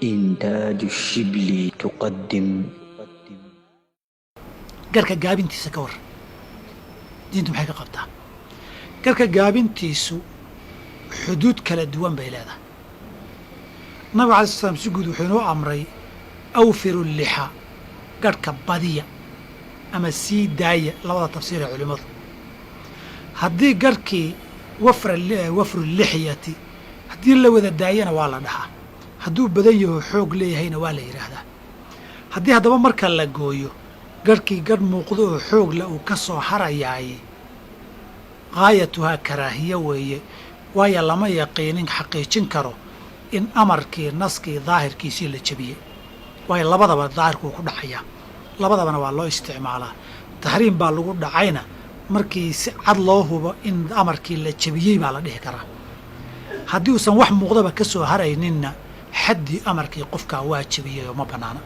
إنتاج الشبل تقدم. Garka gaabintiisa ka warran, diintu maxay ka qabtaa? Garka gaabintiisu xuduud kala duwan bay leedahay. Nabiga alay sl slam si guud wuxuu inoo amray: "أوفروا اللحى", garhka badiya ama sii daaya, labada tafsiir ee culimmadu. Haddii garhkii wafra, وفر اللحية, haddii la wada daayana waa la dhahaa, hadduu badan yaho xoog leeyahayna waa la yidhaahdaa. Haddii haddaba marka la gooyo garhkii garh muuqdo oo xoog leh uu ka soo harayaay, غايتها karaahiye weeye, waayo lama yaqiinin xaqiijin karo in amarkii naskii daahirkiisii la jebiyey, waayo labadaba daahirku wuu ku dhacayaa, labadabana waa loo isticmaalaa. Taxriim baa lagu dhacayna markii si cad loo hubo in amarkii la jebiyey baa la dhihi karaa. Haddii uusan wax muuqdaba ka soo harayninna, xaddii amarkii qofkaa waa jebiyey oo ma bannaana.